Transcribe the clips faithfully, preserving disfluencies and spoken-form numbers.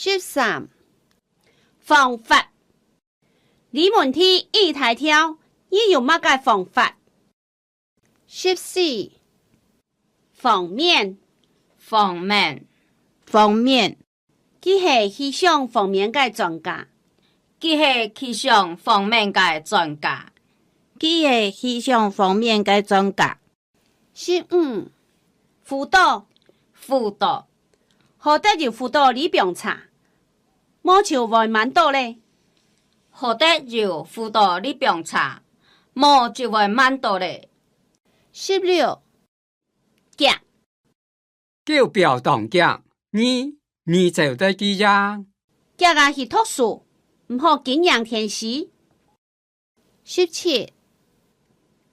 十三，方法。這問題已大條，你有麼个方法？十四，方面。方面。方面。佢係氣象方面个專家。佢係氣象方面个專家。佢係氣象方面个專家。 十五，輔導。輔導。好得有輔導這幫車，無就會慢到咧。好得有輔導這幫車，無就會慢到咧。十六，遽。狗飆當遽，你，你走得幾遽？遽啊去讀書，毋好緊迎天時。 十七，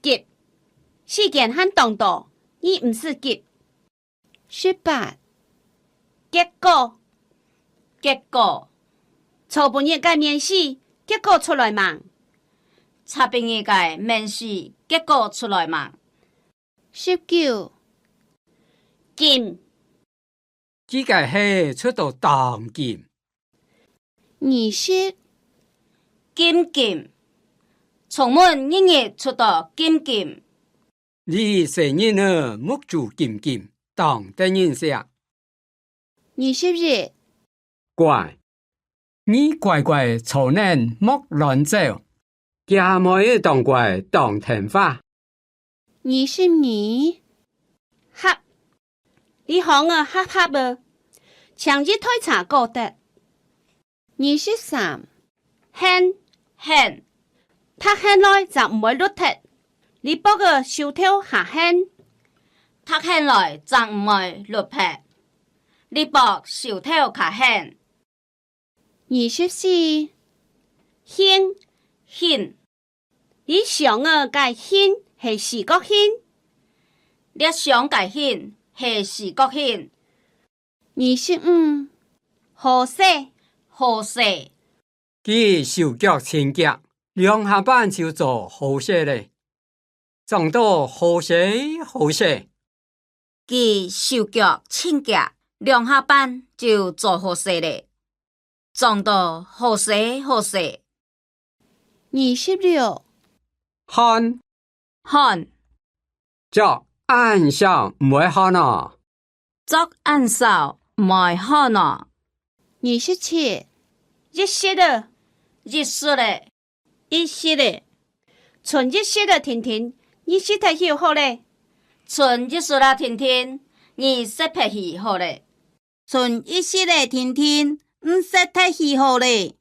急。時間還當多，你毋使急。十八，結果。結果。昨晡日个面試，結果出來吂？昨晡日个面試，結果出來吂？十九，緊。 佢个鞋出到當緊。二十，緊緊。窗門日日出到緊緊。這細人仔目珠金金，當得人惜。二十一，乖。 你乖乖坐等，莫亂走。厥妹仔當乖，當聽話。二十二，合。這巷仔合合仔，淨一台車過得。二十三，跈。跈。䌈跈來正毋會熝忒，這駁仔手頭較跈。䌈跈來正毋會熝忒，這駁手頭較跈。 二十四，形。形。這箱仔个形係四角形。這箱个形係四角形。二十五，好勢。好勢。佢手腳盡遽，兩下半就做好勢咧。 撞到好勢好勢。佢手腳盡遽，兩下半就做好勢咧。撞到好勢好勢。二十六，汗。汗。著恁少毋會汗哦。 著恁少毋會汗哦。二十七，一息仔。一息仔。一息仔。賰一息仔定定，你食忒就好咧。賰一息仔定定，你食忒就好咧。賰一息仔定定，你食忒就好咧。